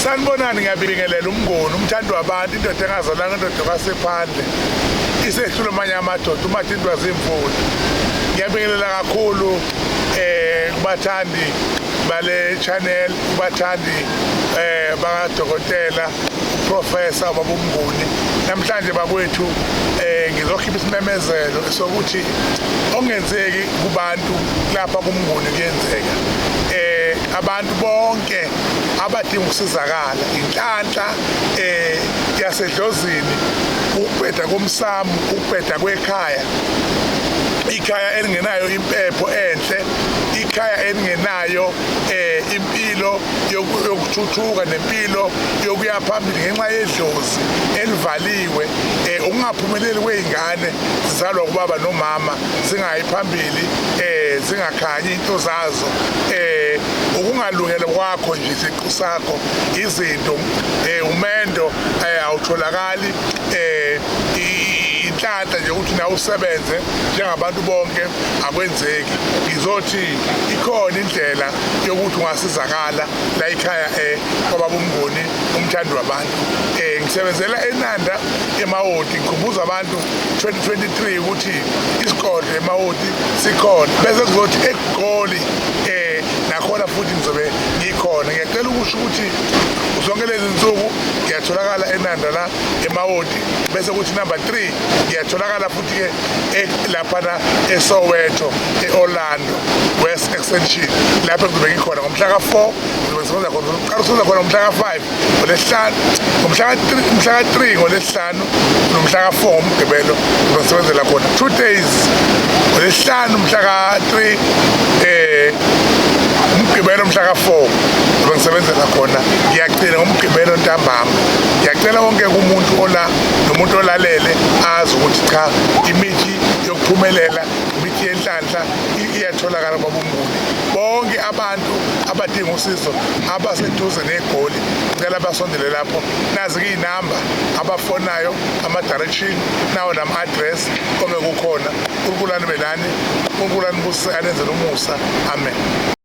Sanibonani, ngiyabingelela uMnguni, umthandi wabantu, indoda engazalanga, indoda kwasephandle isehlula amanye amadoda umathintwa zimfula. Ngiyabingelela kakhulu kubathandi bale channel, kubathandi bakadokotela uProfessor ubaba uMnguni. Namhlanje bakwethu ngizokhipha isimemezelo sokuthi okungenzeki kubantu lapha kuMnguni kuyenzeka. Abantu bonke abadinga ukusizakala inhlanhla yasedlozini, ukubheda komsamo, ukubheda kwekhaya, ikhaya elingenayo impepho enhle, ikhaya elingenayo impilo yokuthuthuka nempilo yokuya phambili ngenxa yedlozi elivaliwe, ukungaphumeleli kwey'ngane zizalwa kubaba nomama zingayi phambili, zingakhanyi into zazo, ukungalungela kwakho nje isiqu sakho, izinto, umendo awutholakali, inhlanhla nje ukuthi nawe usebenze njengabantu bonke akwenzeki. Ngizothi ikhona indlela yokuthi ungasizakala la ekhaya kwababa uMnguni, umthandi wabantu. Ngisebenzela eNanda eMawoti. Ngikhumbuza abantu 2023 ukuthi isigodlo eMawoti sikhona, bese kuzothi eGoli nakhona futhi ngizobe ngikhona. Ngiyacela ukusho ukuthi zonke lezi nsuku ngiyatholakala eNanda la eMawoti, bese kuthi number 3 ngiyatholakala futhi-ke laphana eSoweto, e-Orlando West Extension, lapho ngizobe ngikhona ngomhla ka-4. Ngizobe ngisebenza khona, ngiqala ukusebenza khona ngomhla ka-5 ngolwesihlanu, ngomhla ka-3 ngolwesihlanu nomhla ka-4 ngomgqibelo. Ngizobe ngisebenzela khona 2 days, ngolwesihlanu mhla ka-3, umgqibelo mhla ka-4 ngizobe ngisebenzela khona. Ngiyagcina ngomgqibelo ntambama. Ngiyacela wonke umuntu ola nomuntu olalele azi ukuthi cha, imithi yokuphumelela, imithi yenhlanhla iyatholakala baba uMnguni. Bonke abantu abadinga usizo abaseduze neGoli, ngicela basondele lapho. Nazi-ke iy'namba abafonayo, ama-direction nawo nama-address, konke kukhona. UNkulunkulu anibe nani, uNkulunkulu anibusise, anenzele umusa. Amen.